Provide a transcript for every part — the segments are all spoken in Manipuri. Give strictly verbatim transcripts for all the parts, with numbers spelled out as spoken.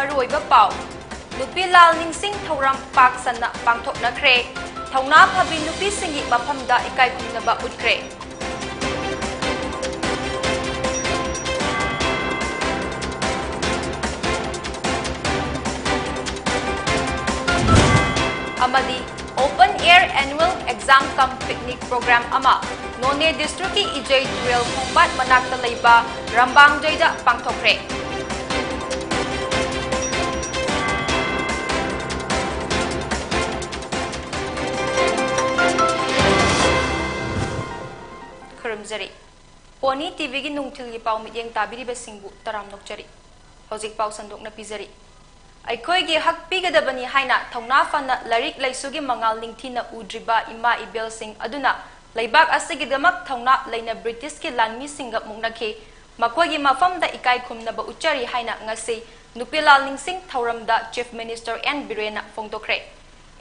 ꯃꯔꯨꯑꯣꯏꯕ ꯄꯥꯎ, ꯅꯨꯄꯤ ꯂꯥꯜ ꯅꯤꯡꯁꯤꯡ ꯊꯧꯔꯝ ꯄꯥꯛ ꯁꯟꯅ ꯄꯥꯡꯊꯣꯛꯅꯈ꯭ꯔꯦ꯫ ꯊꯧꯅꯥ ꯐꯕꯤ ꯅꯨꯄꯤꯁꯤꯡꯒꯤ ꯃꯐꯝꯗ ꯏꯀꯥꯏ ꯈꯨꯝꯅꯕ ꯎꯠꯈ꯭ꯔꯦ꯫ ꯑꯃꯗꯤ Open Air Annual Exam cum Picnic Program ꯑꯃ ꯅꯣꯅꯦ ꯗꯤꯁꯇ꯭ꯔꯤꯛꯀꯤ ꯏꯖꯩ ꯇꯨꯔꯦꯜ ꯈꯣꯡꯕꯥꯟ ꯃꯅꯥꯛꯇ ꯂꯩꯕ ꯔꯝꯕꯥꯡꯖꯩꯗ ꯄꯥꯡꯊꯣꯛꯈ꯭ꯔꯦ꯫ ꯈꯨꯔꯨꯝꯖꯔꯤ꯫ ꯄꯣꯅꯤ ꯇꯤꯚꯤꯒꯤ ꯅꯨꯡꯊꯤꯜꯒꯤ ꯄꯥꯎ ꯃꯤꯠꯌꯦꯡ ꯇꯥꯕꯤꯔꯤꯕꯁꯤꯡꯕꯨ ꯇꯔꯥꯝꯅ ꯑꯣꯛꯆꯔꯤ꯫ ꯍꯧꯖꯤꯛ ꯄꯥꯎ ꯁꯟꯗꯣꯛꯅ ꯄꯤꯖꯔꯤ꯫ ꯑꯩꯈꯣꯏꯒꯤ ꯍꯛ ꯄꯤꯒꯗꯕꯅꯤ ꯍꯥꯏꯅ ꯊꯧꯅꯥ ꯐꯅ ꯂꯥꯏꯔꯤꯛ ꯂꯥꯏꯁꯨꯒꯤ ꯃꯉꯥꯜ ꯅꯤꯡꯊꯤꯅ ꯎꯗ꯭ꯔꯤꯕ ꯏꯃꯥ ꯏꯕꯦꯜꯁꯤꯡ ꯑꯗꯨꯅ ꯂꯩꯕꯥꯛ ꯑꯁꯤꯒꯤꯗꯃꯛ ꯊꯧꯅꯥ ꯂꯩꯅ ꯕ꯭ꯔꯤꯇꯤꯁꯀꯤ ꯂꯥꯟꯃꯤꯁꯤꯡꯒ ꯃꯨꯛꯅꯈꯤ꯫ ꯃꯈꯣꯏꯒꯤ ꯃꯐꯝꯗ ꯏꯀꯥꯏ ꯈꯨꯝꯅꯕ ꯎꯠꯆꯔꯤ ꯍꯥꯏꯅ ꯉꯁꯤ ꯅꯨꯄꯤ ꯂꯥꯜ ꯅꯤꯡꯁꯤꯡ ꯊꯧꯔꯝꯗ Chief Minister N ꯕꯤꯔꯦꯟꯅ ꯐꯣꯡꯗꯣꯛꯈ꯭ꯔꯦ꯫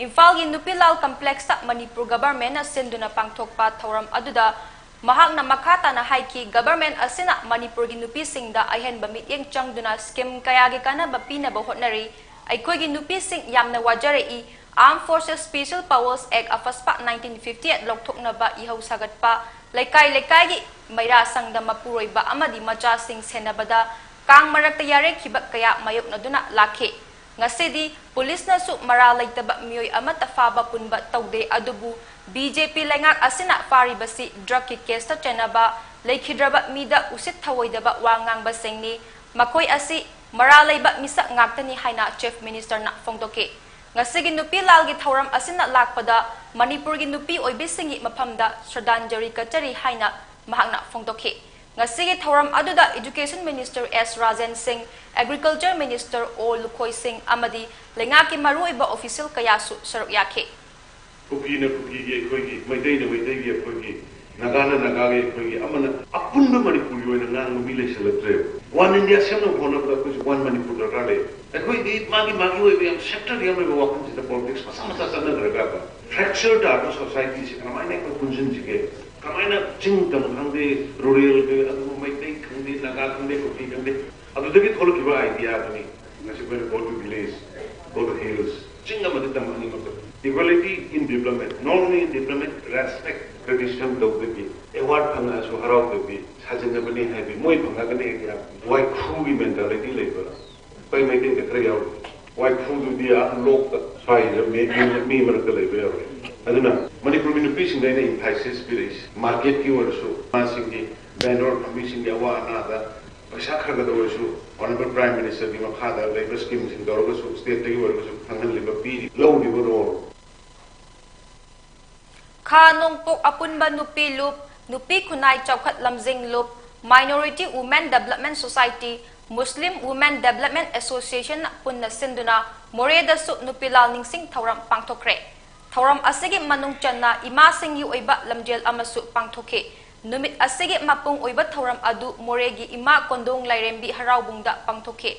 ꯏꯝꯐꯥꯜꯒꯤ ꯅꯨꯄꯤ ꯂꯥꯜ complex ꯇ ꯃꯅꯤꯄꯨꯔ government ꯅ ꯁꯤꯟꯗꯨꯅ ꯄꯥꯡꯊꯣꯛꯄ ꯊꯧꯔꯝ ꯑꯗꯨꯗ ꯃꯍꯥꯛꯅ ꯃꯈꯥ ꯇꯥꯅ ꯍꯥꯏꯈꯤ, government ꯑꯁꯤꯅ ꯃꯅꯤꯄꯨꯔꯒꯤ ꯅꯨꯄꯤꯁꯤꯡꯗ ꯑꯍꯦꯟꯕ ꯃꯤꯠꯌꯦꯡ ꯆꯪꯗꯨꯅ scheme ꯀꯌꯥꯒꯤ ꯀꯥꯟꯅꯕ ꯄꯤꯅꯕ ꯍꯣꯠꯅꯔꯤ꯫ ꯑꯩꯈꯣꯏꯒꯤ ꯅꯨꯄꯤꯁꯤꯡ ꯌꯥꯝꯅ ꯋꯥꯖꯔꯛꯏ꯫ Armed Forces Special Powers Act, AFSPA, nineteen fifty eight ꯂꯧꯊꯣꯛꯅꯕ ꯏꯍꯧ ꯁꯥꯒꯠꯄ, ꯂꯩꯀꯥꯏ ꯂꯩꯀꯥꯏꯒꯤ ꯃꯩꯔꯥ ꯁꯪꯗ ꯃꯄꯨꯔꯣꯏꯕ ꯑꯃꯗꯤ ꯃꯆꯥꯁꯤꯡ ꯁꯦꯟꯅꯕꯗ ꯀꯥꯡ ꯃꯔꯛꯇ ꯌꯥꯔꯦꯈꯤꯕ ꯀꯌꯥ ꯃꯥꯌꯣꯛꯅꯗꯨꯅ ꯂꯥꯛꯈꯤ꯫ ꯉꯁꯤꯗꯤ ꯄꯨꯂꯤꯁꯅꯁꯨ ꯃꯔꯥꯜ ꯂꯩꯇꯕ ꯃꯤꯑꯣꯏ ꯑꯃꯠꯇ ꯐꯥꯕ ꯄꯨꯟꯕ ꯇꯧꯗꯦ, ꯑꯗꯨꯕꯨ BJP ꯂꯩꯉꯥꯛ ꯑꯁꯤꯅ ꯐꯥꯔꯤꯕꯁꯤ drug ꯀꯤ case ꯇ ꯆꯦꯟꯅꯕ, ꯂꯩꯈꯤꯗ꯭ꯔꯕ ꯃꯤꯗ ꯎꯁꯤꯠ ꯊꯑꯣꯏꯗꯕ ꯋꯥ ꯉꯥꯡꯕꯁꯤꯡꯅꯤ꯫ ꯃꯈꯣꯏ ꯑꯁꯤ ꯃꯔꯥꯜ ꯂꯩꯕ ꯃꯤꯁꯛ ꯉꯥꯛꯇꯅꯤ ꯍꯥꯏꯅ Chief Minister ꯅ ꯐꯣꯡꯗꯣꯛꯈꯤ꯫ ꯉꯁꯤꯒꯤ ꯅꯨꯄꯤ ꯂꯥꯜꯒꯤ ꯊꯧꯔꯝ ꯑꯁꯤꯅ ꯂꯥꯛꯄꯗ ꯃꯅꯤꯄꯨꯔꯒꯤ ꯅꯨꯄꯤ ꯑꯣꯏꯕꯤꯁꯤꯡꯒꯤ ꯃꯐꯝꯗ ꯁ꯭ꯔꯗꯥꯟꯖꯂꯤ ꯀꯠꯆꯔꯤ ꯍꯥꯏꯅ ꯃꯍꯥꯛꯅ ꯐꯣꯡꯗꯣꯛꯈꯤ꯫ ꯉꯁꯤꯒꯤ ꯊꯧꯔꯝ ꯑꯗꯨꯗ Education Minister S ꯔꯥꯖꯦꯟ ꯁꯤꯡ, Agriculture Minister O ꯂꯨꯈꯣꯏ ꯁꯤꯡ ꯑꯃꯗꯤ ꯂꯩꯉꯥꯛꯀꯤ ꯃꯔꯨꯑꯣꯏꯕ official ꯀꯌꯥꯁꯨ ꯁꯔꯨꯛ ꯌꯥꯈꯤ꯫ ꯀꯨꯀꯤꯅ ꯀꯨꯀꯤꯒꯤ ꯑꯩꯈꯣꯏꯒꯤ, ꯃꯩꯇꯩꯅ ꯃꯩꯇꯩꯒꯤ ꯑꯩꯈꯣꯏꯒꯤ, ꯅꯥꯒꯥꯅ ꯅꯥꯒꯥꯒꯤ ꯑꯩꯈꯣꯏꯒꯤ, ꯑꯃꯅ ꯑꯄꯨꯟꯕ ꯃꯅꯤꯄꯨꯔꯒꯤ ꯑꯣꯏꯅ ꯉꯥꯡꯕ ꯃꯤ ꯂꯩꯁꯜꯂꯛꯇ꯭ꯔꯦꯕ꯫ One India ꯁꯦꯝꯅꯕ ꯍꯣꯠꯅꯕꯗ ꯑꯩꯈꯣꯏꯁꯨ one ꯃꯅꯤꯄꯨꯔ ꯗꯔꯀꯥꯔ ꯂꯩ꯫ ꯑꯩꯈꯣꯏꯗꯤ ꯃꯥꯒꯤ ꯃꯥꯒꯤ ꯑꯣꯏꯕ ꯌꯥꯝ sector ꯌꯥꯝ ꯂꯩꯕ ꯋꯥꯈꯜꯁꯤꯗ politics ꯃꯆꯥ ꯃꯆꯥ ꯆꯠꯅꯈ꯭ꯔꯒ fracture ꯇꯥꯔꯕ society ꯁꯦ ꯀꯃꯥꯏꯅ ꯑꯩꯈꯣꯏ ꯄꯨꯟꯁꯤꯟꯁꯤꯒꯦ? ꯀꯃꯥꯏꯅ ꯆꯤꯡ ꯇꯝ ꯈꯪꯗꯦ, rural ꯈꯪꯗꯦ, ꯑꯗꯨꯕꯨ ꯃꯩꯇꯩ ꯈꯪꯗꯦ, ꯅꯥꯒꯥ ꯈꯪꯗꯦ, ꯀꯨꯀꯤ ꯈꯪꯗꯦ, ꯑꯗꯨꯗꯒꯤ ꯊꯣꯛꯂꯛꯈꯤꯕ idea ꯗꯨꯅꯤ꯫ ꯉꯁꯤ ꯑꯩꯈꯣꯏꯅ go to village, go to hills, ꯆꯤꯡ ꯑꯃꯗ ꯇꯝꯕ ꯑꯅꯤꯃꯛꯇ equality in development, normally in development, respect, tradition ꯇꯧꯗꯕꯤ, award ꯐꯪꯉꯛꯑꯁꯨ ꯍꯔꯥꯎꯗꯕꯤ, ꯁꯥꯖꯤꯟꯅꯕꯅꯤ ꯍꯥꯏꯕꯤ, ꯃꯣꯏ ꯐꯪꯉꯛꯑꯒꯅ ꯍꯦꯛ ꯌꯥꯝ ꯋꯥꯏꯈꯨꯒꯤ mentality ꯂꯩꯕ, ꯑꯩꯈꯣꯏ ꯃꯩꯇꯩꯗ ꯈꯔ ꯌꯥꯎꯔꯤ꯫ ꯋꯥꯏꯈꯨꯗꯨꯗꯤ ꯑꯥ ꯂꯣꯛꯇ ꯁ꯭ꯋꯥꯏꯗ ꯃꯤ, ꯃꯤ, ꯃꯤ ꯃꯔꯛꯇ ꯂꯩꯕ ꯌꯥꯔꯣꯏ꯫ ꯑꯗꯨꯅ ꯃꯅꯤꯄꯨꯔꯒꯤ ꯅꯨꯄꯤꯁꯤꯡꯗ ꯑꯩꯅ emphasis ꯄꯤꯔꯛꯏꯁꯦ, marketꯀꯤ ꯑꯣꯏꯔꯁꯨ, ꯃꯥꯁꯤꯡꯒꯤ vendor ꯐꯝꯕꯤꯁꯤꯡꯒꯤ ꯑꯋꯥ ꯑꯅꯥꯗ ꯄꯩꯁꯥ ꯈꯔ ꯈꯛꯇ ꯑꯣꯏꯔꯁꯨ Honourable Prime Ministerꯒꯤ ꯃꯈꯥꯗ ꯂꯩꯕ schemeꯁꯤꯡ ꯇꯧꯔꯒꯁꯨ stateꯇꯒꯤ ꯑꯣꯏꯔꯒꯁꯨ ꯈꯪꯍꯜꯂꯤꯕ, ꯄꯤꯔꯤ, ꯂꯧꯔꯤꯕ role꯫ ꯈꯥ ꯅꯣꯡꯄꯣꯛ ꯑꯄꯨꯟꯕ ꯅꯨꯄꯤ ꯂꯨꯞ, ꯅꯨꯄꯤ ꯈꯨꯟꯅꯥꯏ ꯆꯥꯎꯈꯠ ꯂꯝꯖꯤꯡ ꯂꯨꯞ, Minority Women Development Society, Muslim Women Development Association ꯄꯨꯟꯅ ꯁꯤꯟꯗꯨꯅ ꯃꯣꯔꯦꯗꯁꯨ ꯅꯨꯄꯤ ꯂꯥꯜ ꯅꯤꯡꯁꯤꯡ ꯊꯧꯔꯝ ꯄꯥꯡꯊꯣꯛꯈ꯭ꯔꯦ꯫ ꯊꯧꯔꯝ ꯑꯁꯤꯒꯤ ꯃꯅꯨꯡ ꯆꯟꯅ ꯏꯃꯥꯁꯤꯡꯒꯤ ꯑꯣꯏꯕ ꯂꯝꯖꯦꯜ ꯑꯃꯁꯨ ꯄꯥꯡꯊꯣꯛꯈꯤ꯫ ꯅꯨꯃꯤꯠ ꯑꯁꯤꯒꯤ ꯃꯄꯨꯡ ꯑꯣꯏꯕ ꯊꯧꯔꯝ ꯑꯗꯨ ꯃꯣꯔꯦꯒꯤ ꯏꯃꯥ ꯀꯣꯟꯗꯣꯡ ꯂꯥꯏꯔꯦꯝꯕꯤ ꯍꯔꯥꯎꯕꯨꯡꯗ ꯄꯥꯡꯊꯣꯛꯈꯤ꯫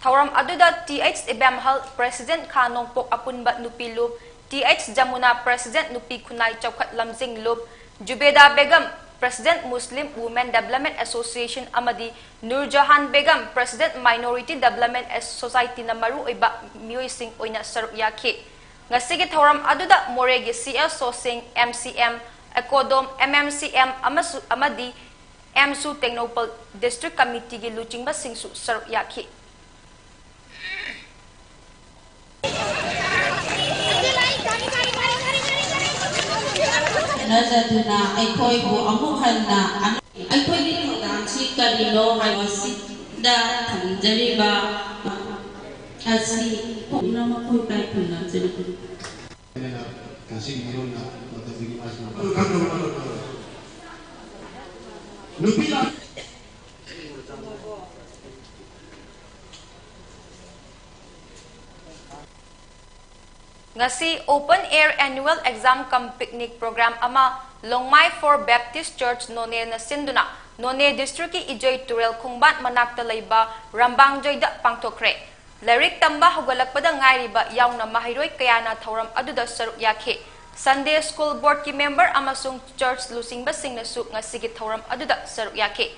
ꯊꯧꯔꯝ ꯑꯗꯨꯗ ꯇꯤ ꯑꯩꯆ ꯏꯕꯦꯝꯍꯜ, President ꯈꯥ ꯅꯣꯡꯄꯣꯛ ꯑꯄꯨꯟꯕ ꯅꯨꯄꯤ ꯂꯨꯞ, ꯇꯤ ꯑꯩꯆ ꯖꯃꯨꯅꯥ, President ꯅꯨꯄꯤ ꯈꯨꯟꯅꯥꯏ ꯆꯥꯎꯈꯠ ꯂꯝꯖꯤꯡ ꯂꯨꯞ, ꯖꯨꯕꯦꯗꯥ Begum, President Muslim Women Development Association ꯑꯃꯗꯤ ꯅꯨꯔꯖꯍꯥꯟ ꯕꯦꯒꯝ, President Minority Development Societyꯅ ꯃꯔꯨꯑꯣꯏꯕ ꯃꯤꯑꯣꯏꯁꯤꯡ ꯑꯣꯏꯅ ꯁꯔꯨꯛ ꯌꯥꯈꯤ꯫ ꯉꯁꯤꯒꯤ ꯊꯧꯔꯝ ꯑꯗꯨꯗ ꯃꯣꯔꯦꯒꯤ ꯁꯤ ꯑꯦꯁ ꯁꯣꯁꯦꯡ, ꯑꯦꯝ ꯁꯤ ꯑꯦꯝ, ꯑꯦꯀꯣꯗꯣꯝ, ꯑꯦꯝ ꯑꯦꯝ ꯁꯤ ꯑꯦꯝ ꯑꯃꯁꯨ, ꯑꯃꯗꯤ ꯑꯦꯝꯁꯨ ꯇꯦꯡꯅꯧꯄꯜ District Committeeꯒꯤ ꯂꯨꯆꯤꯡꯕꯁꯤꯡꯁꯨ ꯁꯔꯨꯛ ꯌꯥꯈꯤ꯫ ꯅꯖꯗꯨꯅ ꯑꯩꯈꯣꯏꯕꯨ ꯑꯃꯨꯛ ꯍꯟꯅ ꯑꯩꯈꯣꯏꯒꯤ ꯊꯧꯗꯥꯡꯁꯤ ꯀꯔꯤꯅꯣ ꯍꯥꯏꯕꯁꯤꯗ ꯊꯝꯖꯔꯤꯕ ꯑꯁꯤ ꯄꯨꯝꯅꯃꯛꯄꯨ ꯏꯀꯥꯏ ꯈꯨꯝꯅꯖꯔꯤ꯫ ꯉꯁꯤꯒꯤ ꯃꯔꯨꯑꯣꯏꯅ ꯃꯇꯝꯗꯨꯒꯤ ꯃꯥꯁꯤꯡ ꯉꯁꯤ Open Air Annual Exam cum Picnic Program ꯑꯃ ꯂꯣꯡꯃꯥꯏ for Baptist Church ꯅꯣꯅꯦꯅ ꯁꯤꯟꯗꯨꯅ ꯅꯣꯅꯦ Districtꯀꯤ ꯏꯖꯩ ꯇꯨꯔꯦꯜ ꯈꯣꯡꯕꯥꯟ ꯃꯅꯥꯛꯇ ꯂꯩꯕ ꯔꯝꯕꯥꯡꯖꯩꯗ ꯄꯥꯡꯊꯣꯛꯈ꯭ꯔꯦ꯫ ꯂꯥꯏꯔꯤꯛ ꯇꯝꯕ ꯍꯧꯒꯠꯂꯛꯄꯗ ꯉꯥꯏꯔꯤꯕ ꯌꯥꯎꯅ ꯃꯍꯩꯔꯣꯏ ꯀꯌꯥꯅ ꯊꯧꯔꯝ ꯑꯗꯨꯗ ꯁꯔꯨꯛ ꯌꯥꯈꯤ꯫ Sunday School Boardꯀꯤ member ꯑꯃꯁꯨꯡ church ꯂꯨꯆꯤꯡꯕꯁꯤꯡꯅꯁꯨ ꯉꯁꯤꯒꯤ ꯊꯧꯔꯝ ꯑꯗꯨꯗ ꯁꯔꯨꯛ ꯌꯥꯈꯤ꯫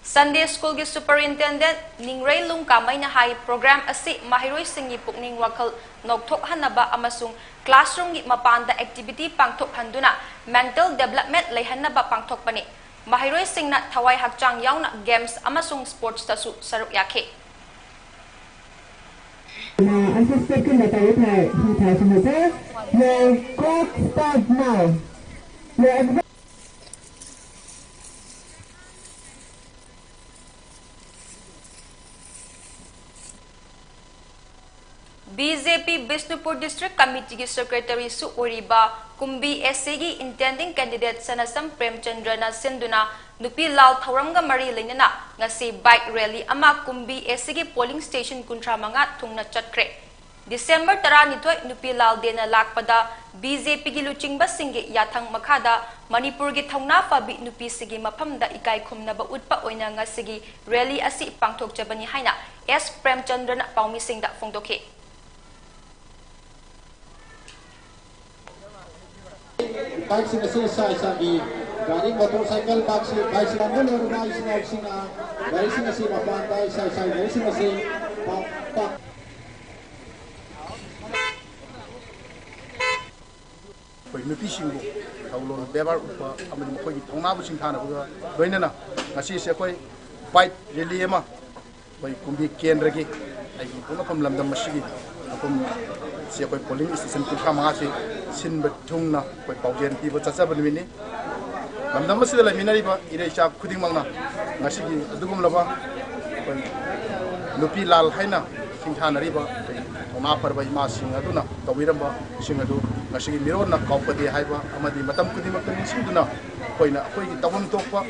Sunday Schoolꯒꯤ Superintendent ꯅꯤꯡꯔꯩ ꯂꯨꯡꯀꯥꯃꯩꯅ ꯍꯥꯏ, program ꯑꯁꯤ ꯃꯍꯩꯔꯣꯏꯁꯤꯡꯒꯤ ꯄꯨꯛꯅꯤꯡ ꯋꯥꯈꯜ ꯅꯧꯊꯣꯛꯍꯟꯅꯕ ꯑꯃꯁꯨꯡ classroomꯒꯤ ꯃꯄꯥꯟꯗ activity ꯄꯥꯡꯊꯣꯛꯍꯟꯗꯨꯅ mental development ꯂꯩꯍꯟꯅꯕ ꯄꯥꯡꯊꯣꯛꯄꯅꯤ꯫ ꯃꯍꯩꯔꯣꯏꯁꯤꯡꯅ ꯊꯋꯥꯏ ꯍꯛꯆꯥꯡ ꯌꯥꯎꯅ games ꯑꯃꯁꯨꯡ sportsꯇꯁꯨ ꯁꯔꯨꯛ ꯌꯥꯈꯤ꯫ Now, assisted conductor, reply, reply to the sir. Your clock start now. Your advance BJP Bishnupur District Committeeꯒꯤ Secretaryꯁꯨ ꯑꯣꯏꯔꯤꯕ ꯀꯨꯝꯕꯤ ACꯒꯤ intending candidate ꯁꯅꯥꯁꯝ ꯄ꯭ꯔꯦꯝꯆꯟꯗ꯭ꯔꯅ ꯁꯤꯟꯗꯨꯅ ꯅꯨꯄꯤ ꯂꯥꯜ ꯊꯧꯔꯝꯒ ꯃꯔꯤ ꯂꯩꯅꯅ ꯉꯁꯤ bike rally ꯑꯃ ꯀꯨꯝꯕꯤ ACꯒꯤ polling station ꯀꯨꯟꯊ꯭ꯔꯥ ꯃꯉꯥ ꯊꯨꯡꯅ ꯆꯠꯈ꯭ꯔꯦ꯫ December ꯇꯔꯥꯅꯤꯊꯣꯏ ꯅꯨꯄꯤ ꯂꯥꯜ ꯗꯦꯅ ꯂꯥꯛꯄꯗ BJPꯒꯤ ꯂꯨꯆꯤꯡꯕꯁꯤꯡꯒꯤ ꯌꯥꯊꯪ ꯃꯈꯥꯗ ꯃꯅꯤꯄꯨꯔꯒꯤ ꯊꯧꯅꯥ ꯐꯕꯤ ꯅꯨꯄꯤꯁꯤꯡꯒꯤ ꯃꯐꯝꯗ ꯏꯀꯥꯏ ꯈꯨꯝꯅꯕ ꯎꯠꯄ ꯑꯣꯏꯅ ꯉꯁꯤꯒꯤ rally ꯑꯁꯤ ꯄꯥꯡꯊꯣꯛꯆꯕꯅꯤ ꯍꯥꯏꯅ ꯑꯦꯁ ꯄ꯭ꯔꯦꯝꯆꯟꯗ꯭ꯔꯅ ꯄꯥꯎꯃꯤꯁꯤꯡꯗ ꯐꯣꯡꯗꯣꯛꯈꯤ꯫ Bikeꯁꯤꯡ ꯑꯁꯤ ꯏꯁꯥ ꯏꯁꯥꯒꯤ ꯒꯥꯔꯤ, motorcycle, bikeꯁꯤꯡ, bikeꯁꯤꯡ ꯂꯣꯏꯔꯕ ꯏꯆꯤꯟ ꯏꯅꯥꯎꯁꯤꯡꯅ ꯒꯥꯔꯤꯁꯤꯡ ꯑꯁꯤ ꯃꯄꯥꯟꯗ ꯏꯁꯥ ꯏꯁꯥꯒꯤ ꯒꯥꯔꯤꯁꯤꯡ ꯑꯁꯤ ꯄꯥꯛ ꯄꯥꯛ ꯑꯩꯈꯣꯏ ꯅꯨꯄꯤꯁꯤꯡꯕꯨ ꯊꯧꯒꯜꯂꯣꯟ ꯕꯦꯕꯥꯔ ꯎꯠꯄ ꯑꯃꯗꯤ ꯃꯈꯣꯏꯒꯤ ꯊꯧꯅꯥꯕꯨ ꯁꯤꯡꯊꯥꯅꯕꯒ ꯂꯣꯏꯅꯅ ꯉꯁꯤꯁꯦ ꯑꯩꯈꯣꯏ bike rally ꯑꯃ ꯑꯩꯈꯣꯏ ꯀꯨꯝꯕꯤ ꯀꯦꯟꯗ꯭ꯔꯒꯤ ꯑꯩꯒꯤ ꯄꯣꯛꯅꯐꯝ ꯂꯝꯗꯝ ꯑꯁꯤꯒꯤ ꯃꯐꯝꯁꯤ ꯑꯩꯈꯣꯏ polling station ꯀꯨꯟꯊ꯭ꯔꯥ ꯃꯉꯥꯁꯤ ꯁꯤꯟꯕ ꯊꯨꯡꯅ ꯑꯩꯈꯣꯏ ꯄꯥꯎꯖꯦꯜ ꯄꯤꯕ ꯆꯠꯆꯕ ꯅꯨꯃꯤꯠꯅꯤ꯫ ꯂꯝꯗꯝ ꯑꯁꯤꯗ ꯂꯩꯃꯤꯟꯅꯔꯤꯕ ꯏꯔꯩꯆꯥ ꯈꯨꯗꯤꯡꯃꯛꯅ ꯉꯁꯤꯒꯤ ꯑꯗꯨꯒꯨꯝꯂꯕ ꯑꯩꯈꯣꯏ ꯅꯨꯄꯤ ꯂꯥꯜ ꯍꯥꯏꯅ ꯁꯤꯡꯊꯥꯅꯔꯤꯕ ꯑꯩꯈꯣꯏ ꯊꯧꯅꯥ ꯐꯔꯕ ꯏꯃꯥꯁꯤꯡ ꯑꯗꯨꯅ ꯇꯧꯕꯤꯔꯝꯕꯁꯤꯡ ꯑꯗꯨ ꯉꯁꯤꯒꯤ ꯃꯤꯔꯣꯟꯅ ꯀꯥꯎꯐꯗꯦ ꯍꯥꯏꯕ ꯑꯃꯗꯤ ꯃꯇꯝ ꯈꯨꯗꯤꯡꯃꯛꯇ ꯅꯤꯡꯁꯤꯡꯗꯨꯅ ꯑꯩꯈꯣꯏꯅ ꯑꯩꯈꯣꯏꯒꯤ ꯇꯧꯐꯝ ꯊꯣꯛꯄ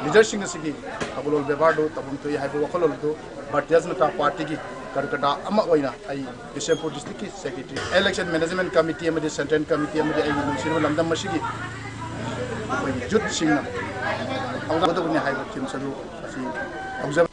leaderꯁꯤꯡ ꯑꯁꯤꯒꯤ ꯊꯧꯒꯜꯂꯣꯟ ꯕꯦꯕꯥꯔꯗꯨ ꯇꯧꯐꯝ ꯊꯣꯛꯏ ꯍꯥꯏꯕ ꯋꯥꯈꯜꯂꯣꯟ ꯑꯗꯨ ꯚꯥꯔꯇꯤꯌ ꯖꯅꯇꯥ ꯄꯥꯔꯇꯤꯒꯤ ꯀꯥꯔꯌꯀꯔꯇꯥ ꯑꯃ ꯑꯣꯏꯅ ꯑꯩ Bishnupur districtꯀꯤ secretary, election management committee ꯑꯃꯗꯤ central committee ꯑꯃꯗꯤ ꯑꯩꯒꯤ ꯅꯨꯡꯁꯤꯔꯕ ꯂꯝꯗꯝ ꯑꯁꯤꯒꯤ ꯑꯩꯈꯣꯏꯒꯤ youthꯁꯤꯡꯅ ꯇꯧꯒꯗꯕꯅꯤ ꯍꯥꯏꯕ ꯊꯤꯝꯁ ꯑꯗꯨ ꯑꯁꯤ ꯇꯧꯖꯕꯅꯤ꯫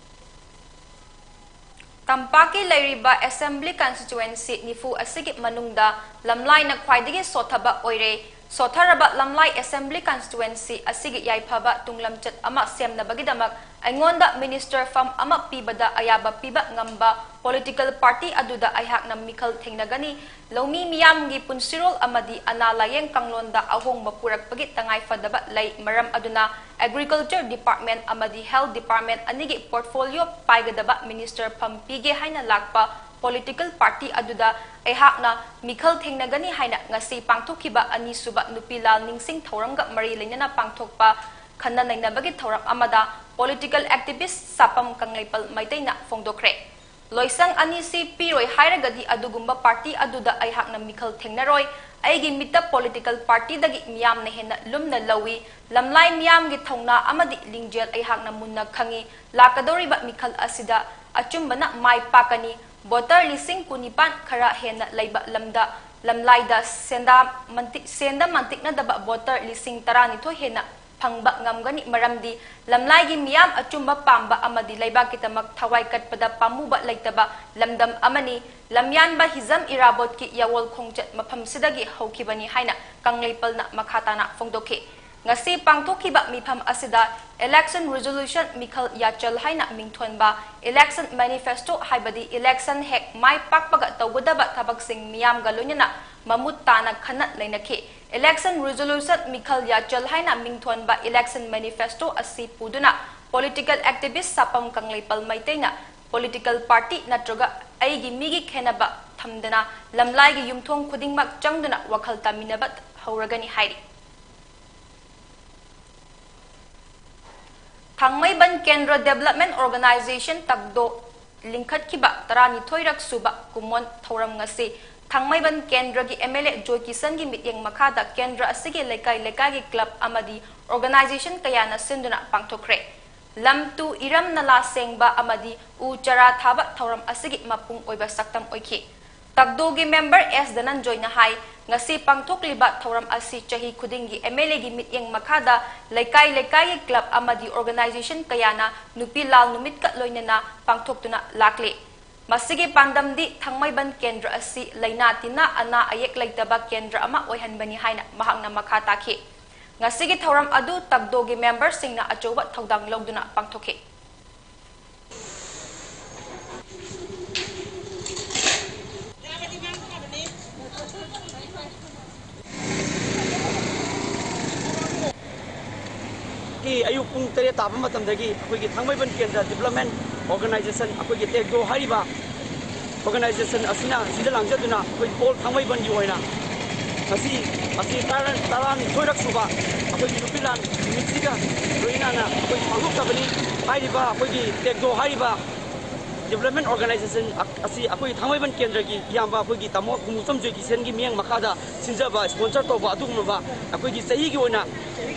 ꯇꯝꯄꯥꯛꯀꯤ ꯂꯩꯔꯤꯕ assembly constituency ꯅꯤꯐꯨ ꯑꯁꯤꯒꯤ ꯃꯅꯨꯡꯗ ꯂꯝꯂꯥꯏꯅ ꯈ꯭ꯋꯥꯏꯗꯒꯤ ꯁꯣꯠꯊꯕ ꯑꯣꯏꯔꯦ꯫ ꯁꯣꯊꯔꯕ ꯂꯝꯂꯥꯏ Assembly Constituency ꯑꯁꯤꯒꯤ ꯌꯥꯏꯐꯕ ꯇꯨꯡꯂꯝꯆꯠ ꯑꯃ ꯁꯦꯝꯅꯕꯒꯤꯗꯃꯛ ꯑꯩꯉꯣꯟꯗ Minister ꯐꯝ ꯑꯃ ꯄꯤꯕꯗ ꯑꯌꯥꯕ ꯄꯤꯕ ꯉꯝꯕ political party ꯑꯗꯨꯗ ꯑꯩꯍꯥꯛꯅ ꯃꯤꯈꯜ ꯊꯦꯡꯅꯒꯅꯤ꯫ ꯂꯧꯃꯤ ꯃꯤꯌꯥꯝꯒꯤ ꯄꯨꯟꯁꯤꯔꯣꯜ ꯑꯃꯗꯤ ꯑꯅꯥ ꯂꯥꯌꯦꯡ ꯀꯥꯡꯂꯣꯟꯗ ꯑꯍꯣꯡꯕ ꯄꯨꯔꯛꯄꯒꯤ ꯇꯉꯥꯏ ꯐꯗꯕ ꯂꯩ꯫ ꯃꯔꯝ ꯑꯗꯨꯅ Agriculture Department ꯑꯃꯗꯤ Health Department ꯑꯅꯤꯒꯤ portfolio ꯄꯥꯏꯒꯗꯕ Minister ꯐꯝ ꯄꯤꯒꯦ ꯍꯥꯏꯅ ꯂꯥꯛꯄ political party ꯑꯗꯨꯗ ꯑꯩꯍꯥꯛꯅ ꯃꯤꯈꯜ ꯊꯦꯡꯅꯒꯅꯤ ꯍꯥꯏꯅ ꯉꯁꯤ ꯄꯥꯡꯊꯣꯛꯈꯤꯕ ꯑꯅꯤꯁꯨꯕ ꯅꯨꯄꯤ ꯂꯥꯜ ꯅꯤꯡꯁꯤꯡ ꯊꯧꯔꯝꯒ ꯃꯔꯤ ꯂꯩꯅꯅ ꯄꯥꯡꯊꯣꯛꯄ ꯈꯟꯅ ꯅꯩꯅꯕꯒꯤ ꯊꯧꯔꯝ ꯑꯃꯗ political activist ꯁꯥꯄꯝ ꯀꯪꯂꯩꯄꯥꯜ ꯃꯩꯇꯩꯅ ꯐꯣꯡꯗꯣꯛꯈ꯭ꯔꯦ꯫ ꯂꯣꯏꯁꯪ ꯑꯅꯤꯁꯤ ꯄꯤꯔꯣꯏ ꯍꯥꯏꯔꯒꯗꯤ ꯑꯗꯨꯒꯨꯝꯕ party ꯑꯗꯨꯗ ꯑꯩꯍꯥꯛꯅ ꯃꯤꯈꯜ ꯊꯦꯡꯅꯔꯣꯏ꯫ ꯑꯩꯒꯤ ꯃꯤꯠꯇ political partyꯗꯒꯤ ꯃꯤꯌꯥꯝꯅ ꯍꯦꯟꯅ ꯂꯨꯝꯅ ꯂꯧꯏ꯫ ꯂꯝꯂꯥꯏ ꯃꯤꯌꯥꯝꯒꯤ ꯊꯧꯅꯥ ꯑꯃꯗꯤ ꯂꯤꯡꯖꯦꯜ ꯑꯩꯍꯥꯛꯅ ꯃꯨꯟꯅ ꯈꯪꯏ꯫ ꯂꯥꯛꯀꯗꯧꯔꯤꯕ ꯃꯤꯈꯜ ꯑꯁꯤꯗ ꯑꯆꯨꯝꯕꯅ ꯃꯥꯏ ꯄꯥꯛꯀꯅꯤ꯫ Voter ꯂꯤꯁꯤꯡ ꯀꯨꯟꯅꯤꯄꯥꯟ ꯈꯔ ꯍꯦꯟꯅ ꯂꯩꯕ ꯂꯝꯗ ꯂꯝꯂꯥꯏꯗ ꯁꯦꯟꯗꯥ ꯃꯟꯇꯤ-, ꯁꯦꯟꯗ ꯃꯟꯇꯤꯛꯅꯗꯕ voter ꯂꯤꯁꯤꯡ ꯇꯔꯥꯅꯤꯊꯣꯏ ꯍꯦꯟꯅ ꯐꯪꯕ ꯉꯝꯒꯅꯤ꯫ ꯃꯔꯝꯗꯤ ꯂꯝꯂꯥꯏꯒꯤ ꯃꯤꯌꯥꯝ ꯑꯆꯨꯝꯕ ꯄꯥꯝꯕ ꯑꯃꯗꯤ ꯂꯩꯕꯥꯛꯀꯤꯗꯃꯛ ꯊꯋꯥꯏ ꯀꯠꯄꯗ ꯄꯥꯝꯃꯨꯕ ꯂꯩꯇꯕ ꯂꯝꯗꯝ ꯑꯃꯅꯤ꯫ ꯂꯝꯌꯥꯟꯕ ꯍꯤꯖꯝ ꯏꯔꯥꯕꯣꯠꯀꯤ ꯌꯥꯋꯣꯜ ꯈꯣꯡꯆꯠ ꯃꯐꯝꯁꯤꯗꯒꯤ ꯍꯧꯈꯤꯕꯅꯤ ꯍꯥꯏꯅ ꯀꯪꯂꯩꯄꯜꯅ ꯃꯈꯥ ꯇꯥꯅ ꯐꯣꯡꯗꯣꯛꯈꯤ꯫ ꯉꯁꯤ ꯄꯥꯡꯊꯣꯛꯈꯤꯕ ꯃꯤꯐꯝ ꯑꯁꯤꯗ election resolution ꯃꯤꯈꯜ ꯌꯥꯆꯜ ꯍꯥꯏꯅ ꯃꯤꯡꯊꯣꯟꯕ election manifesto ꯍꯥꯏꯕꯗꯤ election ꯍꯦꯛ ꯃꯥꯏ ꯄꯥꯛꯄꯒ ꯇꯧꯒꯗꯕ ꯊꯕꯛꯁꯤꯡ ꯃꯤꯌꯥꯝꯒ ꯂꯣꯏꯅꯅ ꯃꯃꯨꯠ ꯇꯥꯅ ꯈꯟꯅ ꯅꯩꯅꯈꯤ꯫ Election resolution ꯃꯤꯈꯜ ꯌꯥꯆꯜ ꯍꯥꯏꯅ ꯃꯤꯡꯊꯣꯟꯕ election manifesto ꯑꯁꯤ ꯄꯨꯗꯨꯅ political activist ꯁꯥꯄꯝ ꯀꯪꯂꯩꯄꯥꯜ ꯃꯩꯇꯩꯅ political party ꯅꯠꯇ꯭ꯔꯒ ꯑꯩꯒꯤ ꯃꯤꯒꯤ ꯈꯦꯟꯅꯕ ꯊꯝꯗꯅ ꯂꯝꯂꯥꯏꯒꯤ ꯌꯨꯝꯊꯣꯡ ꯈꯨꯗꯤꯡꯃꯛ ꯆꯪꯗꯨꯅ ꯋꯥꯈꯜ ꯇꯥꯃꯤꯟꯅꯕ ꯍꯧꯔꯒꯅꯤ ꯍꯥꯏꯔꯤ꯫ ꯊꯥꯡꯃꯩꯕꯟ ꯀꯦꯟꯗ꯭ꯔ Development Organization ꯇꯛꯗꯣ ꯂꯤꯡꯈꯠꯈꯤꯕ ꯇꯔꯥꯅꯤꯊꯣꯏꯔꯛ ꯁꯨꯕ ꯀꯨꯝꯑꯣꯟ ꯊꯧꯔꯝ ꯉꯁꯤ ꯊꯥꯡꯃꯩꯕꯟ ꯀꯦꯟꯗ꯭ꯔꯒꯤ MLA ꯖꯣꯏꯀꯤꯁꯟꯒꯤ ꯃꯤꯠꯌꯦꯡ ꯃꯈꯥꯗ ꯀꯦꯟꯗ꯭ꯔ ꯑꯁꯤꯒꯤ ꯂꯩꯀꯥꯏ ꯂꯩꯀꯥꯏꯒꯤ club ꯑꯃꯗꯤ organization ꯀꯌꯥꯅ ꯁꯤꯟꯗꯨꯅ ꯄꯥꯡꯊꯣꯛꯈ꯭ꯔꯦ꯫ ꯂꯝ ꯇꯨ ꯏꯔꯝ ꯅꯂꯥ ꯁꯦꯡꯕ ꯑꯃꯗꯤ ꯎ ꯆꯥꯔꯥ ꯊꯥꯕ ꯊꯧꯔꯝ ꯑꯁꯤꯒꯤ ꯃꯄꯨꯡ ꯑꯣꯏꯕ ꯁꯛꯇꯝ ꯑꯣꯏꯈꯤ꯫ ꯇꯛꯗꯣꯒꯤ member ꯑꯦꯁ ꯙꯅꯟꯖꯣꯏꯅ ꯍꯥꯏ, ꯉꯁꯤ ꯄꯥꯡꯊꯣꯛꯂꯤꯕ ꯊꯧꯔꯝ ꯑꯁꯤ ꯆꯍꯤ ꯈꯨꯗꯤꯡꯒꯤ MLAꯒꯤ ꯃꯤꯠꯌꯦꯡ ꯃꯈꯥꯗ ꯂꯩꯀꯥꯏ ꯂꯩꯀꯥꯏꯒꯤ club ꯑꯃꯗꯤ organization ꯀꯌꯥꯅ ꯅꯨꯄꯤ ꯂꯥꯜ ꯅꯨꯃꯤꯠꯀ ꯂꯣꯏꯅꯅ ꯄꯥꯡꯊꯣꯛꯇꯨꯅ ꯂꯥꯛꯂꯤ꯫ ꯃꯁꯤꯒꯤ ꯄꯥꯟꯗꯝꯗꯤ ꯊꯥꯡꯃꯩꯕꯟ ꯀꯦꯟꯗ꯭ꯔ ꯑꯁꯤ ꯂꯥꯏꯅꯥ ꯇꯤꯟꯅꯥ ꯑꯅꯥ ꯑꯌꯦꯛ ꯂꯩꯇꯕ ꯀꯦꯟꯗ꯭ꯔ ꯑꯃ ꯑꯣꯏꯍꯟꯕꯅꯤ ꯍꯥꯏꯅ ꯃꯍꯥꯛꯅ ꯃꯈꯥ ꯇꯥꯈꯤ꯫ ꯉꯁꯤꯒꯤ ꯊꯧꯔꯝ ꯑꯗꯨ ꯇꯛꯗꯣꯒꯤ ꯃꯦꯝꯕꯔꯁꯤꯡꯅ ꯑꯆꯧꯕ ꯊꯧꯗꯥꯡ ꯂꯧꯗꯨꯅ ꯄꯥꯡꯊꯣꯛꯈꯤ꯫ ꯀꯤ ꯑꯌꯨꯛ ꯄꯨꯡ ꯇꯔꯦꯠ ꯇꯥꯕ ꯃꯇꯝꯗꯒꯤ ꯑꯩꯈꯣꯏꯒꯤ ꯊꯥꯡꯃꯩꯕꯟ ꯀꯦꯟꯗ꯭ꯔ ꯗꯤꯕ꯭ꯂꯞꯃꯦꯟ ꯑꯣꯔꯒꯅꯥꯏꯖꯦꯁꯟ, ꯑꯩꯈꯣꯏꯒꯤ ꯇꯦꯛꯗꯣ ꯍꯥꯏꯔꯤꯕ ꯑꯣꯔꯒꯅꯥꯏꯖꯦꯁꯟ ꯑꯁꯤꯅ ꯁꯤꯟꯖ ꯂꯥꯡꯖꯗꯨꯅ ꯑꯩꯈꯣꯏ ꯑꯣꯜ ꯊꯥꯡꯃꯩꯕꯟꯒꯤ ꯑꯣꯏꯅ ꯉꯁꯤ ꯑꯁꯤ ꯇꯔꯥ-, ꯇꯔꯥꯅꯤꯊꯣꯏꯔꯛ ꯁꯨꯕ ꯑꯩꯈꯣꯏꯒꯤ ꯅꯨꯄꯤ ꯂꯥꯟ ꯅꯨꯃꯤꯠꯁꯤꯒ ꯂꯣꯏꯅꯅ ꯑꯩꯈꯣꯏ ꯄꯥꯡꯊꯣꯛꯆꯕꯅꯤ꯫ ꯍꯥꯏꯔꯤꯕ ꯑꯩꯈꯣꯏꯒꯤ ꯇꯦꯛꯗꯣ ꯍꯥꯏꯔꯤꯕ ꯗꯤꯕ꯭ꯂꯞꯃꯦꯟ ꯑꯣꯔꯒꯅꯥꯏꯖꯦꯁꯟ ꯑꯁꯤ ꯑꯩꯈꯣꯏ ꯊꯥꯡꯃꯩꯕꯟ ꯀꯦꯟꯗ꯭ꯔꯒꯤ ꯏꯌꯥꯝꯕ ꯑꯩꯈꯣꯏꯒꯤ ꯇꯥꯃꯣ ꯈꯣꯡꯎꯆꯝ ꯖꯣꯏꯀꯤꯁꯟꯒꯤ ꯃꯤꯠꯌꯦꯡ ꯃꯈꯥꯗ ꯁꯤꯟꯖꯕ, ꯏꯁꯄꯣꯟꯁꯔ ꯇꯧꯕ ꯑꯗꯨꯒꯨꯝꯂꯕ ꯑꯩꯈꯣꯏꯒꯤ ꯆꯍꯤꯒꯤ ꯑꯣꯏꯅ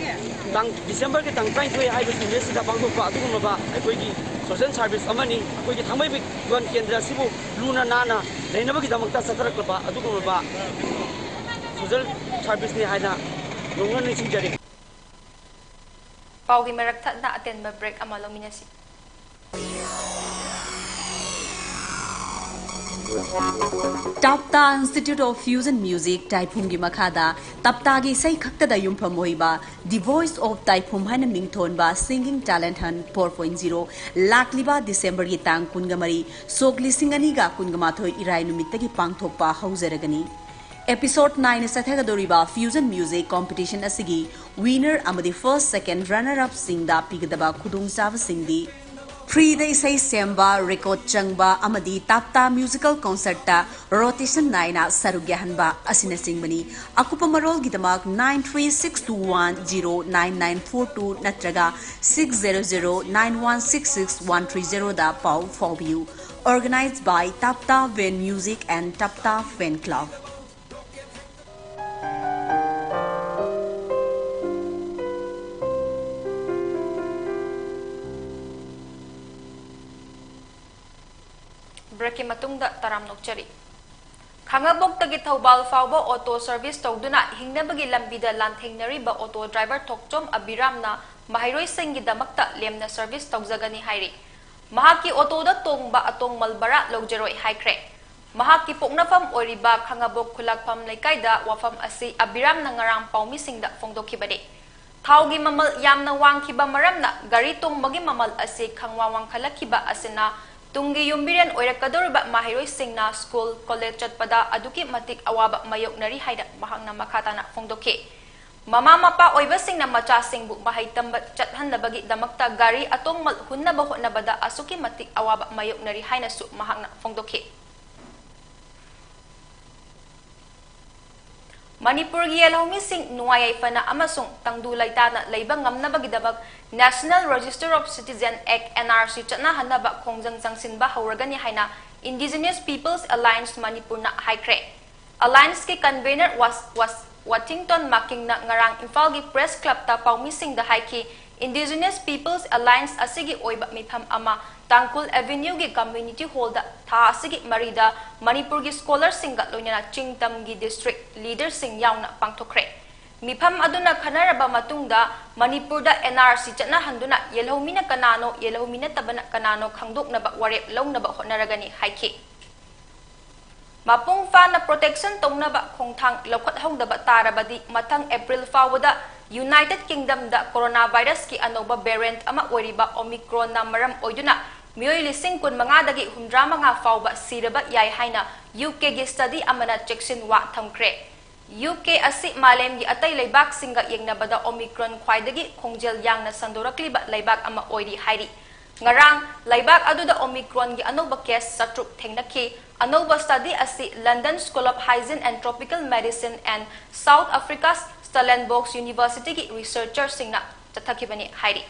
ꯇꯥꯡ, ꯗꯤꯁꯦꯝꯕꯔꯒꯤ ꯇꯥꯡ ꯇꯔꯥꯅꯤꯊꯣꯏ ꯍꯥꯏꯕ ꯅꯨꯃꯤꯠꯁꯤꯗ ꯄꯥꯡꯊꯣꯛꯄ ꯑꯗꯨꯒꯨꯝꯂꯕ ꯑꯩꯈꯣꯏꯒꯤ ꯁꯣꯁꯦꯜ ꯁꯥꯔꯚꯤꯁ ꯑꯃꯅꯤ꯫ ꯑꯩꯈꯣꯏꯒꯤ ꯊꯥꯡꯃꯩꯕꯟ ꯀꯦꯟꯗ꯭ꯔ ꯑꯁꯤꯕꯨ ꯂꯨꯅ ꯅꯥꯟꯅ ꯂꯩꯅꯕꯒꯤꯗꯃꯛꯇ ꯆꯠꯊꯔꯛꯂꯕ ꯑꯗꯨꯒꯨꯝꯂꯕ ꯁꯣꯁꯦꯜ ꯁꯥꯔꯚꯤꯁꯅꯤ ꯍꯥꯏꯅ ꯅꯧꯅ ꯅꯤꯡꯁꯤꯡꯖꯔꯤ꯫ ꯄꯥꯎꯒꯤ ꯃꯔꯛ ꯊꯠꯅ ꯑꯇꯦꯟꯕ ꯕ꯭ꯔꯦꯛ ꯑꯃ ꯂꯧꯃꯤꯟꯅꯁꯤ꯫ ꯇꯥꯞꯇꯥ Institute of Fusion Music ꯇꯥꯏꯐꯨꯝꯒꯤ ꯃꯈꯥꯗ ꯇꯥꯞꯇꯥꯒꯤ ꯏꯁꯩ ꯈꯛꯇꯗ ꯌꯨꯝꯐꯝ ꯑꯣꯏꯕ The Voice of ꯇꯥꯏꯐꯨꯝ ꯍꯥꯏꯅ ꯃꯤꯡꯊꯣꯟꯕ Singing Talent Hunt four point zero ꯂꯥꯛꯂꯤꯕ ꯗꯤꯁꯦꯝꯕꯔꯒꯤ ꯇꯥꯡ ꯀꯨꯟꯒ ꯃꯔꯤ, ꯁꯣꯛ ꯂꯤꯁꯤꯡ ꯑꯅꯤꯒ ꯀꯨꯟꯒ ꯃꯥꯊꯣꯏ ꯏꯔꯥꯏ ꯅꯨꯃꯤꯠꯇꯒꯤ ꯄꯥꯡꯊꯣꯛꯄ ꯍꯧꯖꯔꯒꯅꯤ꯫ Episode nine ꯆꯠꯊꯒꯗꯧꯔꯤꯕ Fusion Music Competition ꯑꯁꯤꯒꯤ winner ꯑꯃꯗꯤ first, second runner up ꯁꯤꯡꯗ ꯄꯤꯒꯗꯕ ꯈꯨꯗꯣꯡꯆꯥꯕꯁꯤꯡꯗꯤ ꯐ꯭ꯔꯤꯗ ꯏꯁꯩ ꯁꯦꯝꯕ, ꯔꯦꯀꯣꯔꯗ ꯆꯪꯕ ꯑꯃꯗꯤ ꯇꯥꯞꯇꯥ ꯃ꯭ꯌꯨꯖꯤꯀꯦꯜ ꯀꯣꯟꯁꯔꯠꯇ ꯔꯣꯇꯦꯁꯟ ꯅꯥꯏꯅ ꯁꯔꯨꯛ ꯌꯥꯍꯟꯕ ꯑꯁꯤꯅꯆꯤꯡꯕꯅꯤ꯫ ꯑꯀꯨꯞꯄ ꯃꯔꯣꯜꯒꯤꯗꯃꯛ nine three six two one zero nine nine four two ꯅꯠꯇ꯭ꯔꯒ six zero zero nine one six six one three zero ꯗ ꯄꯥꯎ ꯐꯥꯎꯕꯤꯌꯨ꯫ Organized by Tapta Van Music and Tapta Fan Club. ꯕ꯭ꯔꯦꯛꯀꯤ ꯃꯇꯨꯡꯗ ꯇꯔꯥꯝꯅ ꯑꯣꯛꯆꯔꯤ꯫ ꯈꯥꯡꯉꯕꯣꯛꯇꯒꯤ ꯊꯧꯕꯥꯜ ꯐꯥꯎꯕ ꯑꯣꯇꯣ ꯁꯔꯚꯤꯁ ꯇꯧꯗꯨꯅ ꯍꯤꯡꯅꯕꯒꯤ ꯂꯝꯕꯤꯗ ꯂꯥꯟꯊꯦꯡꯅꯔꯤꯕ ꯑꯣꯇꯣ ꯗ꯭ꯔꯥꯏꯚꯔ ꯊꯣꯛꯆꯣꯝ ꯑꯕꯤꯔꯥꯝꯅ ꯃꯍꯩꯔꯣꯏꯁꯤꯡꯒꯤꯗꯃꯛꯇ ꯂꯦꯝꯅ ꯁꯔꯚꯤꯁ ꯇꯧꯖꯒꯅꯤ ꯍꯥꯏꯔꯤ꯫ ꯃꯍꯥꯛꯀꯤ ꯑꯣꯇꯣꯗ ꯇꯣꯡꯕ ꯑꯇꯣꯡꯃꯜ ꯚꯔꯥ ꯂꯧꯖꯔꯣꯏ ꯍꯥꯏꯈ꯭ꯔꯦ꯫ ꯃꯍꯥꯛꯀꯤ ꯄꯣꯛꯅꯐꯝ ꯑꯣꯏꯔꯤꯕ ꯈꯥꯉꯕꯣꯛ ꯈꯨꯂꯥꯛꯐꯝ ꯂꯩꯀꯥꯏꯗ ꯋꯥꯐꯝ ꯑꯁꯤ ꯑꯕꯤꯔꯥꯝꯅ ꯉꯔꯥꯡ ꯄꯥꯎꯃꯤꯁꯤꯡꯗ ꯐꯣꯡꯗꯣꯛꯈꯤꯕꯅꯤ꯫ ꯊꯥꯎꯒꯤ ꯃꯃꯜ ꯌꯥꯝꯅ ꯋꯥꯡꯈꯤꯕ ꯃꯔꯝꯅ ꯒꯥꯔꯤ ꯇꯣꯡꯕꯒꯤ ꯃꯃꯜ ꯑꯁꯤ ꯈꯪꯋꯥꯡ ꯋꯥꯡꯈꯠꯂꯛꯈꯤꯕ ꯑꯁꯤꯅ ꯇꯨꯡꯒꯤ ꯌꯨꯝꯕꯤꯔꯦꯟ ꯑꯣꯏꯔꯛꯀꯗꯧꯔꯤꯕ ꯃꯍꯩꯔꯣꯏꯁꯤꯡꯅ ꯁ꯭ꯀꯨꯜ, ꯀꯣꯂꯦꯖ ꯆꯠꯄꯗ ꯑꯗꯨꯛꯀꯤ ꯃꯇꯤꯛ ꯑꯋꯥꯕ ꯃꯥꯌꯣꯛꯅꯔꯤ ꯍꯥꯏꯅ ꯃꯍꯥꯛꯅ ꯃꯈꯥ ꯇꯥꯅ ꯐꯣꯡꯗꯣꯛꯈꯤ꯫ ꯃꯃꯥ ꯃꯄꯥ ꯑꯣꯏꯕꯁꯤꯡꯅ ꯃꯆꯥꯁꯤꯡꯕꯨ ꯃꯍꯩ ꯇꯝꯕ ꯆꯠꯍꯟꯅꯕꯒꯤꯗꯃꯛꯇ ꯒꯥꯔꯤ ꯑꯇꯣꯡꯃꯜ ꯍꯨꯟꯅꯕ ꯍꯣꯠꯅꯕꯗ ꯑꯁꯨꯛꯀꯤ ꯃꯇꯤꯛ ꯑꯋꯥꯕ ꯃꯥꯌꯣꯛꯅꯔꯤ ꯍꯥꯏꯅꯁꯨ ꯃꯍꯥꯛꯅ ꯐꯣꯡꯗꯣꯛꯈꯤ꯫ ꯃꯅꯤꯄꯨꯔꯒꯤ ꯌꯦꯜꯍꯧꯃꯤꯁꯤꯡ ꯅꯨꯡꯉꯥꯏ ꯌꯥꯏꯐꯅ ꯑꯃꯁꯨꯡ ꯇꯪꯗꯨ ꯂꯩꯇꯥꯅ ꯂꯩꯕ ꯉꯝꯅꯕꯒꯤꯗꯃꯛ National Register of Citizen Act, N R C, ꯆꯠꯅꯍꯟꯅꯕ ꯈꯣꯡꯖꯪ ꯆꯪꯁꯤꯟꯕ ꯍꯧꯔꯒꯅꯤ ꯍꯥꯏꯅ Indigenous Peoples Alliance ꯃꯅꯤꯄꯨꯔꯅ ꯍꯥꯏꯈ꯭ꯔꯦ꯫ Allianceꯀꯤ convener ꯋꯥꯁ-, ꯋꯥꯁ-, ꯋꯥꯊꯤꯡꯇꯣꯟ ꯃꯥꯀꯤꯡꯅ ꯉꯔꯥꯡ ꯏꯝꯐꯥꯜꯒꯤ Press Clubꯇ ꯄꯥꯎꯃꯤꯁꯤꯡꯗ ꯍꯥꯏꯈꯤ, Indigenous Peoples Alliance ꯑꯁꯤꯒꯤ ꯑꯣꯏꯕ ꯃꯤꯐꯝ ꯑꯃ ꯇꯥꯡꯈꯨꯜ Avenueꯒꯤ Community Hallꯗ ꯊꯥ ꯑꯁꯤꯒꯤ ꯃꯔꯤꯗ ꯃꯅꯤꯄꯨꯔꯒꯤ scholarꯁꯤꯡꯒ ꯂꯣꯏꯅꯅ ꯆꯤꯡ ꯇꯝꯒꯤ district leaderꯁꯤꯡ ꯌꯥꯎꯅ ꯄꯥꯡꯊꯣꯛꯈ꯭ꯔꯦ꯫ ꯃꯤꯐꯝ ꯑꯗꯨꯅ ꯈꯟꯅꯔꯕ ꯃꯇꯨꯡꯗ ꯃꯅꯤꯄꯨꯔꯗ N R C ꯆꯠꯅꯍꯟꯗꯨꯅ ꯌꯦꯜꯍꯧꯃꯤꯅ ꯀꯅꯥꯅꯣ, ꯌꯦꯜꯍꯧꯃꯤ ꯅꯠꯇꯕꯅ ꯀꯅꯥꯅꯣ ꯈꯪꯗꯣꯛꯅꯕ ꯋꯥꯔꯦꯞ ꯂꯧꯅꯕ ꯍꯣꯠꯅꯔꯒꯅꯤ ꯍꯥꯏꯈꯤ꯫ ꯃꯄꯨꯡ ꯐꯥꯅ protection ꯇꯧꯅꯕ ꯈꯣꯡꯊꯥꯡ ꯂꯧꯈꯠꯍꯧꯗꯕ ꯇꯥꯔꯕꯗꯤ ꯃꯊꯪ April ꯐꯥꯎꯕꯗ United Kingdomꯗ coronavirusꯀꯤ ꯑꯅꯧꯕ variant ꯑꯃ ꯑꯣꯏꯔꯤꯕ Omicronꯅ ꯃꯔꯝ ꯑꯣꯏꯗꯨꯅ ꯃꯤꯑꯣꯏ ꯂꯤꯁꯤꯡ ꯀꯨꯟꯃꯉꯥꯗꯒꯤ ꯍꯨꯝꯗ꯭ꯔꯥ ꯃꯉꯥ ꯐꯥꯎꯕ ꯁꯤꯔꯕ ꯌꯥꯏ ꯍꯥꯏꯅ UKꯒꯤ study ꯑꯃꯅ ꯆꯦꯛꯁꯤꯟꯋꯥ ꯊꯝꯈ꯭ꯔꯦ꯫ UK ꯑꯁꯤ ꯃꯥꯂꯦꯝꯒꯤ ꯑꯇꯩ ꯂꯩꯕꯥꯛꯁꯤꯡꯒ ꯌꯦꯡꯅꯕꯗ Omicron ꯈ꯭ꯋꯥꯏꯗꯒꯤ ꯈꯣꯡꯖꯦꯜ ꯌꯥꯡꯅ ꯁꯟꯗꯣꯔꯛꯂꯤꯕ ꯂꯩꯕꯥꯛ ꯑꯃ ꯑꯣꯏꯔꯤ ꯍꯥꯏꯔꯤ꯫ ꯉꯔꯥꯡ ꯂꯩꯕꯥꯛ ꯑꯗꯨꯗ Omicronꯒꯤ ꯑꯅꯧꯕ case ꯆꯥꯇ꯭ꯔꯨꯛ ꯊꯦꯡꯅꯈꯤ꯫ ꯑꯅꯧꯕ study ꯑꯁꯤ London School of Hygiene and Tropical Medicine and South Africa's Stellenbosch Universityꯒꯤ researcherꯁꯤꯡꯅ ꯆꯠꯊꯈꯤꯕꯅꯤ ꯍꯥꯏꯔꯤ꯫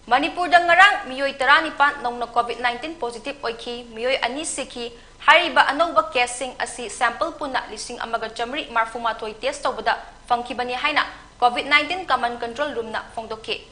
ꯃꯅꯤꯄꯨꯔꯗ ꯉꯔꯥꯡ ꯃꯤꯑꯣꯏ ꯇꯔꯥꯅꯤꯄꯥꯟ ꯅꯧꯅ COVID nineteen positive ꯑꯣꯏꯈꯤ, ꯃꯤꯑꯣꯏ ꯑꯅꯤ ꯁꯤꯈꯤ꯫ ꯍꯥꯏꯔꯤꯕ ꯑꯅꯧꯕ caseꯁꯤꯡ ꯑꯁꯤ sample ꯄꯨꯟꯅ ꯂꯤꯁꯤꯡ ꯑꯃꯒ ꯆꯥꯃꯔꯤ ꯃꯔꯤꯐꯨ ꯃꯥꯊꯣꯏ test ꯇꯧꯕꯗ ꯐꯪꯈꯤꯕꯅꯤ ꯍꯥꯏꯅ COVID nineteen Command Control Roomꯅ ꯐꯣꯡꯗꯣꯛꯈꯤ꯫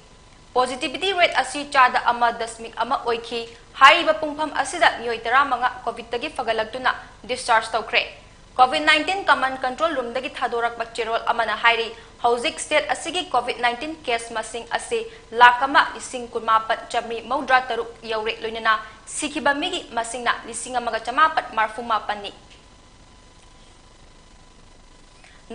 Positivity rate ꯑꯁꯤ ꯆꯥꯗ ꯑꯃ ꯗꯁꯃꯤꯛ ꯑꯃ ꯑꯣꯏꯈꯤ꯫ ꯍꯥꯏꯔꯤꯕ ꯄꯨꯡꯐꯝ ꯑꯁꯤꯗ ꯃꯤꯑꯣꯏ ꯇꯔꯥꯃꯉꯥ COVIDꯇꯒꯤ ꯐꯒꯠꯂꯛꯇꯨꯅ discharge ꯇꯧꯈ꯭ꯔꯦ꯫ COVID nineteen Command Control Roomꯗꯒꯤ ꯊꯥꯗꯣꯔꯛꯄ ꯆꯦꯔꯣꯜ ꯑꯃꯅ ꯍꯥꯏꯔꯤ, ꯍꯧꯖꯤꯛ state ꯑꯁꯤꯒꯤ COVID nineteen case ꯃꯁꯤꯡ ꯑꯁꯤ ꯂꯥꯈ ꯑꯃ ꯂꯤꯁꯤꯡ ꯀꯨꯟꯃꯥꯄꯟ ꯆꯥꯃꯔꯤ ꯃꯧꯗ꯭ꯔꯥ ꯇꯔꯨꯛ ꯌꯧꯔꯦ, ꯂꯣꯏꯅꯅ ꯁꯤꯈꯤꯕ ꯃꯤꯒꯤ ꯃꯁꯤꯡꯅ ꯂꯤꯁꯤꯡ ꯑꯃꯒ ꯆꯃꯥꯄꯟ ꯃꯔꯐꯨ ꯃꯥꯄꯟꯅꯤ꯫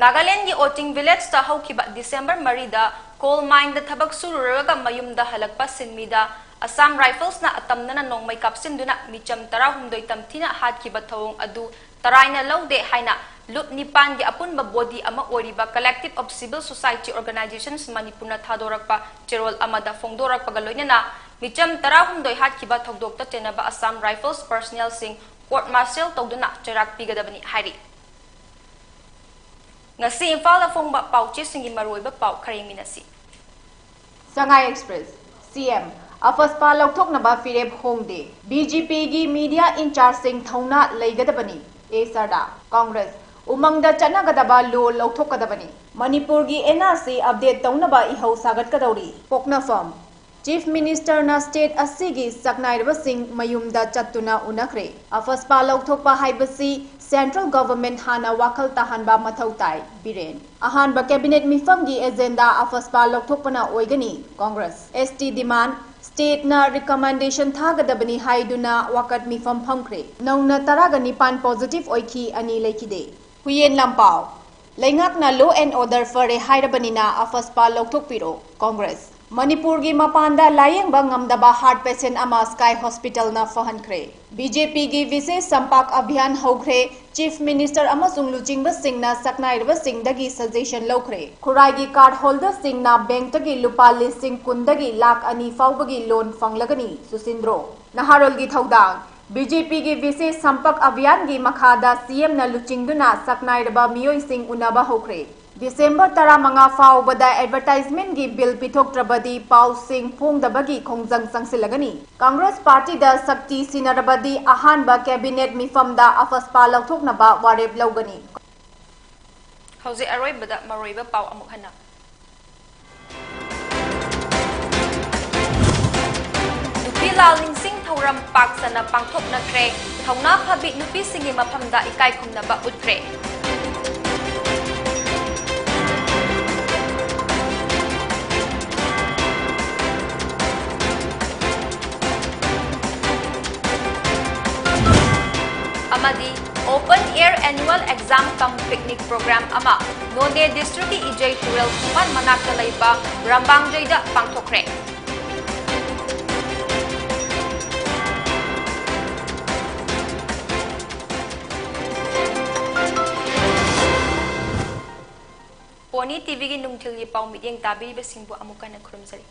ꯅꯥꯒꯥꯂꯦꯟꯒꯤ ꯑꯣꯆꯤꯡ ꯚꯤꯂꯦꯖꯇ ꯍꯧꯈꯤꯕ ꯗꯤꯁꯦꯝꯕꯔ ꯃꯔꯤꯗ coal mineꯗ ꯊꯕꯛ ꯁꯨꯔꯨꯔꯒ ꯃꯌꯨꯝꯗ ꯍꯜꯂꯛꯄ ꯁꯤꯟꯃꯤꯗ Assam Riflesꯅ ꯑꯇꯝꯅꯅ ꯅꯣꯡꯃꯩ ꯀꯥꯞꯁꯤꯟꯗꯨꯅ ꯃꯤꯆꯝ ꯇꯔꯥꯍꯨꯝꯗꯣꯏ ꯇꯝꯊꯤꯅ ꯍꯥꯠꯈꯤꯕ ꯊꯧꯑꯣꯡ ꯑꯗꯨ ꯇꯔꯥꯏꯅ ꯂꯧꯗꯦ ꯍꯥꯏꯅ ꯂꯨꯞ ꯅꯤꯄꯥꯟꯒꯤ ꯑꯄꯨꯟꯕ body ꯑꯃ ꯑꯣꯏꯔꯤꯕ Collective of Civil Society Organisations ꯃꯅꯤꯄꯨꯔꯅ ꯊꯥꯗꯣꯔꯛꯄ ꯆꯦꯔꯣꯜ ꯑꯃꯗ ꯐꯣꯡꯗꯣꯔꯛꯄꯒ ꯂꯣꯏꯅꯅ ꯃꯤꯆꯝ ꯇꯔꯥꯍꯨꯝꯗꯣꯏ ꯍꯥꯠꯈꯤꯕ ꯊꯧꯗꯣꯛꯇ ꯆꯦꯟꯅꯕ Assam Rifles personnelꯁꯤꯡ court martial ꯇꯧꯗꯨꯅ ꯆꯩꯔꯥꯛ ꯄꯤꯒꯗꯕꯅꯤ ꯍꯥꯏꯔꯤ꯫ ꯉꯁꯤ ꯏꯝꯐꯥꯜꯗ ꯐꯣꯡꯕ ꯄꯥꯎꯆꯦꯁꯤꯡꯒꯤ ꯃꯔꯨꯑꯣꯏꯕ ꯄꯥꯎ ꯈꯔ ꯌꯦꯡꯃꯤꯟꯅꯁꯤ꯫ Sangai Express, CM, ꯑꯐꯁꯄꯥ ꯂꯧꯊꯣꯛꯅꯕ ꯐꯤꯔꯦꯞ ꯍꯣꯡꯗꯦ꯫ BJPꯒꯤ media in chargeꯁꯤꯡ ꯊꯧꯅꯥ ꯂꯩꯒꯗꯕꯅꯤ꯫ A ꯁꯔꯗꯥ, Congress, ꯎꯃꯪꯗ ꯆꯠꯅꯒꯗꯕ law ꯂꯧꯊꯣꯛꯀꯗꯕꯅꯤ꯫ ꯃꯅꯤꯄꯨꯔꯒꯤ NRC update ꯇꯧꯅꯕ ꯏꯍꯧ ꯁꯥꯒꯠꯀꯗꯧꯔꯤ꯫ ꯄꯣꯛꯅꯐꯝ, Chief Ministerꯅ state ꯑꯁꯤꯒꯤ ꯁꯛꯅꯥꯏꯔꯕꯁꯤꯡ ꯃꯌꯨꯝꯗ ꯆꯠꯇꯨꯅ ꯎꯅꯈ꯭ꯔꯦ꯫ ꯑꯐꯁꯄꯥ ꯂꯧꯊꯣꯛꯄ ꯍꯥꯏꯕꯁꯤ central government ꯍꯥꯟꯅ ꯋꯥꯈꯜ ꯇꯥꯍꯟꯕ ꯃꯊꯧ ꯇꯥꯏ, ꯕꯤꯔꯦꯟ꯫ ꯑꯍꯥꯟꯕ cabinet ꯃꯤꯐꯝꯒꯤ agenda ꯑꯐꯁꯄꯥ ꯂꯧꯊꯣꯛꯄꯅ ꯑꯣꯏꯒꯅꯤ, Congress꯫ ST demand, stateꯅ recommendation ꯊꯥꯒꯗꯕꯅꯤ ꯍꯥꯏꯗꯨꯅ ꯋꯥꯀꯠ ꯃꯤꯐꯝ ꯐꯝꯈ꯭ꯔꯦ꯫ ꯅꯧꯅ ꯇꯔꯥꯒ ꯅꯤꯄꯥꯟ positive ꯑꯣꯏꯈꯤ, ꯑꯅꯤ ꯂꯩꯈꯤꯗꯦ꯫ ꯍꯨꯏꯌꯦꯟ ꯂꯥꯟꯄꯥꯎ, ꯂꯩꯉꯥꯛꯅ law and order ꯐꯔꯦ ꯍꯥꯏꯔꯕꯅꯤꯅ ꯑꯐꯁꯄꯥ ꯂꯧꯊꯣꯛꯄꯤꯔꯣ, Congress꯫ ꯃꯅꯤꯄꯨꯔꯒꯤ ꯃꯄꯥꯟꯗ ꯂꯥꯌꯦꯡꯕ ꯉꯝꯗꯕ heart patient ꯑꯃ Sky Hospitalꯅ ꯐꯍꯟꯈ꯭ꯔꯦ꯫ BJPꯒꯤ ꯕꯤꯁꯦꯁ ꯁꯝꯄꯥꯛ ꯑꯚꯤꯌꯥꯟ ꯍꯧꯈ꯭ꯔꯦ꯫ Chief Minister ꯑꯃꯁꯨꯡ ꯂꯨꯆꯤꯡꯕꯁꯤꯡꯅ ꯁꯛꯅꯥꯏꯔꯕꯁꯤꯡꯗꯒꯤ suggestion ꯂꯧꯈ꯭ꯔꯦ꯫ ꯈꯨꯔꯥꯏꯒꯤ card holderꯁꯤꯡꯅ bankꯇꯒꯤ ꯂꯨꯄꯥ ꯂꯤꯁꯤꯡ ꯀꯨꯟꯗꯒꯤ ꯂꯥꯈ ꯑꯅꯤ ꯐꯥꯎꯕꯒꯤ loan ꯐꯪꯂꯒꯅꯤ, ꯁꯨꯁꯤꯟꯗ꯭ꯔꯣ꯫ ꯅꯍꯥꯔꯣꯜꯒꯤ ꯊꯧꯗꯥꯡ, BJPꯒꯤ ꯕꯤꯁꯦꯁ ꯁꯝꯄꯛ ꯑꯚꯤꯌꯥꯟꯒꯤ ꯃꯈꯥꯗ CMꯅ ꯂꯨꯆꯤꯡꯗꯨꯅ ꯁꯛꯅꯥꯏꯔꯕ ꯃꯤꯑꯣꯏꯁꯤꯡ ꯎꯅꯕ ꯍꯧꯈ꯭ꯔꯦ꯫ December ꯇꯔꯥꯃꯉꯥ ꯐꯥꯎꯕꯗ advertisementꯀꯤ bill ꯄꯤꯊꯣꯛꯇ꯭ꯔꯕꯗꯤ ꯄꯥꯎꯁꯤꯡ ꯐꯣꯡꯗꯕꯒꯤ ꯈꯣꯡꯖꯪ ꯆꯪꯁꯤꯜꯂꯒꯅꯤ꯫ Congress partyꯗ ꯁꯛꯇꯤ ꯁꯤꯟꯅꯔꯕꯗꯤ ꯑꯍꯥꯟꯕ cabinet ꯃꯤꯐꯝꯗ ꯑꯐꯁꯄꯥ ꯂꯧꯊꯣꯛꯅꯕ ꯋꯥꯔꯦꯞ ꯂꯧꯒꯅꯤ꯫ ꯍꯧꯖꯤꯛ ꯑꯔꯣꯏꯕꯗ ꯃꯔꯨꯑꯣꯏꯕ ꯄꯥꯎ ꯑꯃꯨꯛ ꯍꯟꯅ꯫ ꯅꯨꯄꯤ ꯂꯥꯜ ꯅꯤꯡꯁꯤꯡ ꯊꯧꯔꯝ ꯄꯥꯛ ꯁꯟꯅ ꯄꯥꯡꯊꯣꯛꯅꯈ꯭ꯔꯦ꯫ ꯊꯧꯅꯥ ꯐꯕꯤ ꯅꯨꯄꯤꯁꯤꯡꯒꯤ ꯃꯐꯝꯗ ꯏꯀꯥꯏ ꯈꯨꯝꯅꯕ ꯎꯠꯈ꯭ꯔꯦ꯫ Open Air Annual Exam cum Picnic Program ꯑꯃ ꯅꯣꯅꯦ ꯗꯤꯁꯇ꯭ꯔꯤꯛꯀꯤ ꯏꯖꯩ ꯇꯨꯔꯦꯜ ꯈꯣꯡꯕꯥꯟ ꯃꯅꯥꯛꯇ ꯂꯩꯕ ꯔꯝꯕꯥꯡꯖꯩꯗ ꯄꯥꯡꯊꯣꯛꯈ꯭ꯔꯦ꯫ ꯄꯣꯅꯤ ꯇꯤꯚꯤꯒꯤ ꯅꯨꯡꯊꯤꯜꯒꯤ ꯄꯥꯎ ꯃꯤꯠꯌꯦꯡ ꯇꯥꯕꯤꯔꯤꯕꯁꯤꯡꯕꯨ ꯑꯃꯨꯛ ꯍꯟꯅ ꯈꯨꯔꯨꯝꯖꯔꯤ꯫